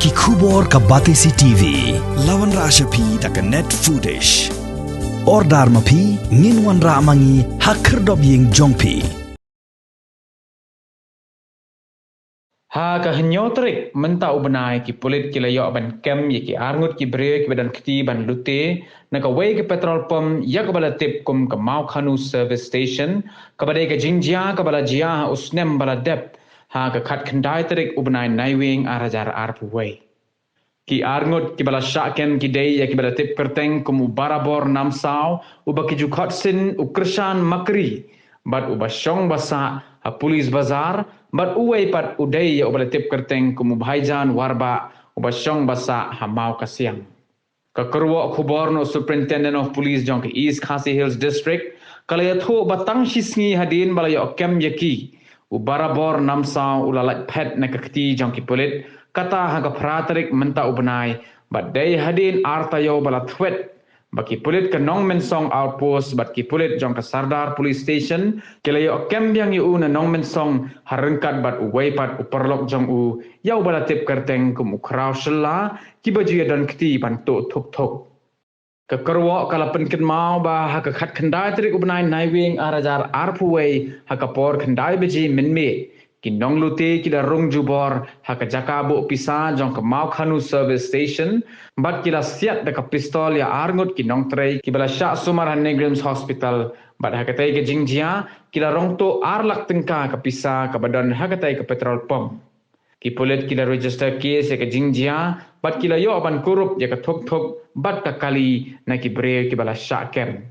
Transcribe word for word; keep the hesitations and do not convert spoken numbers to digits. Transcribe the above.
Ki khubor ka Batesi T V. La wanrah sha phi da ka Net Foodish. Order ma phi, ngin wanrah ma ngi ha khyrdop ïing jong phi. Ha ka hynñiew tarik mynta u bnai, ki pulit ki la ïoh ban kem ïa ki arngut ki briew kiba don kti ban lute na kawei ka petrol pump ïa kaba la tip kum ka Mawkhanu Service Station, kaba dei ka jingjia kaba la jia ha u snem ba la dep, ha ka khatkhyndai tarik u bnai Naiwieng ar hajar arphew wei. Ki arngut kiba la shah kem ki dei ïa kiba la tip kyrteng kum u Barabor Namsaw, uba ki ju khot sien u Krishan Makri, bad uba shong ba sah ha Police Bazar, bad uwei pat u dei ïa uba la tip kyrteng kum u Bhaijan Warbah, uba shong ba sah ha Mawkasiang. Ka kyrwoh khubor na u Superintendent of Police jong ka East Khasi Hills District, ka la ïathuh ba tang shi sngi hadien ba la ïoh kem ïa ki, u Barabor Namsaw u la lait phet na ka kti jong ki pulit, kata ha ka phra tarik mynta u bnai, bad dei hadien ar taïew ba la thwet ba ki pulit ka Nongmensong Outpost bad ki pulit jong ka Sardar Police Station ki la ïoh kem biang ïa u na Nongmensong, ha ryngkat bad uwei pat u paralok jong u, ïa uba la tip kyrteng kum u Khraw Shylla, kiba ju ïadon kti ban tuh thuk thuk. Ka kyrwoh ka la pynkynmaw ba ha ka khatkhyndai tarik u bnai Naiwieng ar hajar arphew wei, ha ka por khyndai baje mynmiet, ki nonglute ki la rung jubor ha ka jaka buh pisa jong ka Mawkhanu Service Station, bad ki la siat da ka pistol ïa arngut ki nongtrei kiba la shah sumar ha NEIGRIHMS Hospital, bad ha katei ka jingjia ki la rong tuh ar lak tyngka ka pisa kaba don ha katei ka petrol pump. Ki pulit ki la register case ïa ka jingjia, bad ki la ïoh ban kurup ïa ka thuk thuk bad ka kali na ki briew kiba la shah kem.